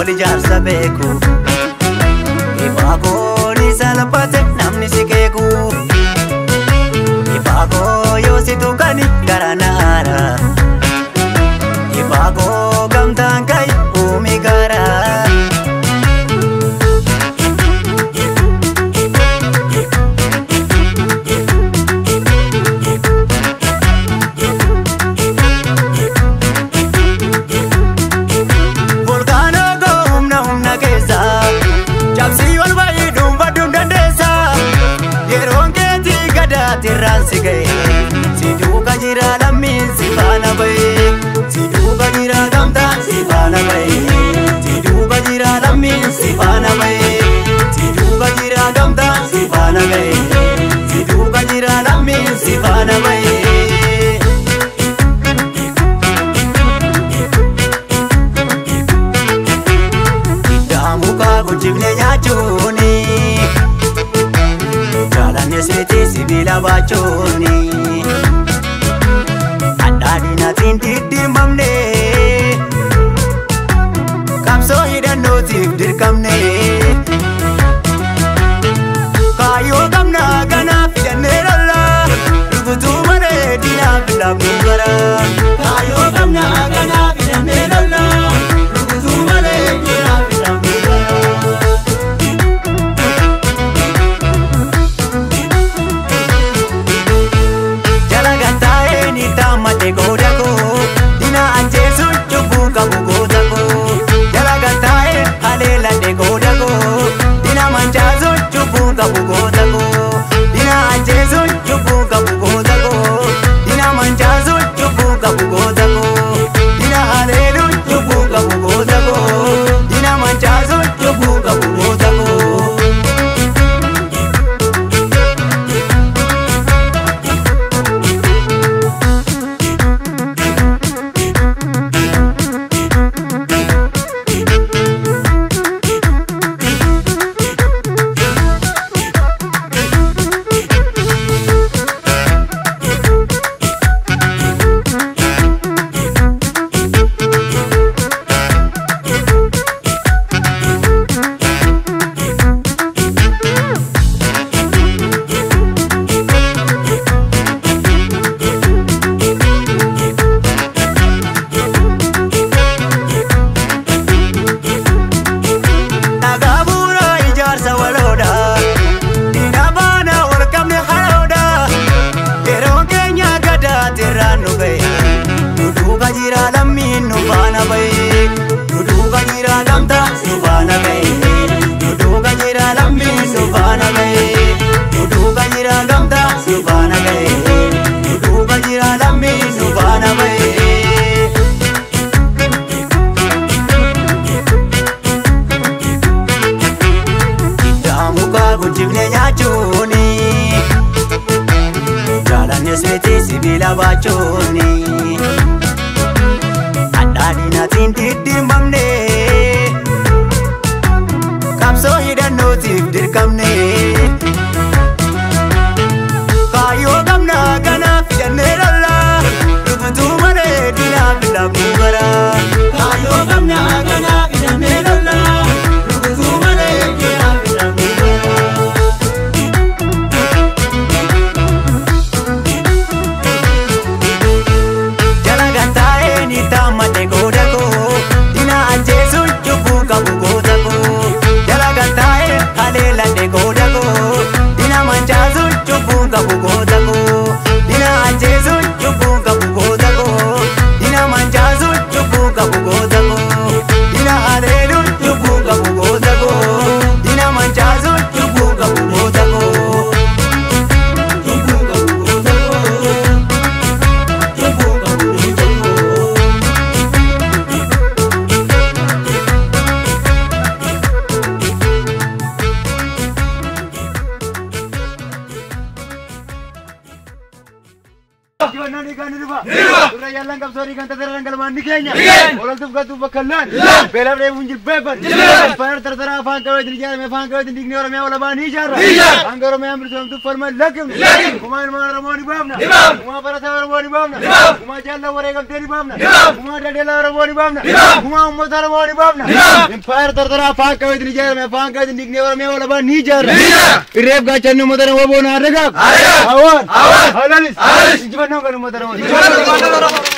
Wali jaarsa beeku Ifaakoo ni salphate namni si keeku Ifaakoo yoo si tuqani gara naara Ifaakoo gamtaan ka'i uumi gara. Si duuka jira lammiin si faana ba'e Si duuka jira gamtaan si faana ba'e Si duuka jira lammiin si faana ba'e Si duuka jira gamtaan si faana ba'e Si duuka jira lammiin si faana ba'e. Daamukaa guddifne nyaachuuni Jaalanne seetii sibiila baachuuni Addaadhinaatiin diddiimamne Qabsoo hidhannootiif dirqamne Kaayyoo qabnaa kanaaf hidhannee lolla Rukutuu malee diinaaf laafnu gara Kaayyoo qabnaa kanaaf hidhannee lolla Rukutuu malee diinaaf laafnu gara. Goota koo dina ajjeesuun cubbuu qabu goota koo jala gattaa'e haleeladhe goota koo dina mancaasuun cubbuu qabu goota koo dina ajjeesuun cubbuu qabu goota koo dina mancaasuun cubbuu qabu goota koo dina haleeluun cubbuu qabu goota koo dina mancaasuun cubbuu qabu goota koo. Guddifne nyaachuuni Jaalanne seetii sibiila baachuuni Addaadhinaatiin diddiimamne Qabsoo hidhannootiif dirqamne Kaayyoo qabnaa kanaaf hidhannee lolla Rukutuu malee diinaaf laafnu gara Kaayyoo qabnaa kanaaf hidhannee lolla Rukutuu malee diinaaf laafnu gara. Goota koo dina ajjeesuun cubbuu qabu goota koo jala gattaa'e haleeladhe goota koo. Injifannaan dhiigaan ni dhufa. Durra jaallan qabsoo dhiigaan tattara galmaan ni keenya. Ololtuuf galtuuf bakka laan. Beelaaf dheebuun jilbeeffan. Impaayar tartara afaan qabeetiin ijaarame afaan qabeetiin dhiigni Oromiyaa walabaa ni ijaarra. Hanga Oromiyaan bilisoomtuuf falma lakkifnu. Kumaa ilmaan Oromoo ni baafna. Kumaa barataa Oromoo ni baafna. Kumaa jaallan wareegamtee ni baafna. Kumaa daldalaa Oromoo ni baafna. Kumaa uummata Oromoo ni baafna. Impaayar tartara afaan qabeetiin ijaarame afaan qabeetiin dhiigni Oromiyaa walabaa ni ijaarra. Irreef gaachanni uummata Oromoo boona haa dagaagu. Hawaan. Halalis. Injifannoon kan uummata Oromoo.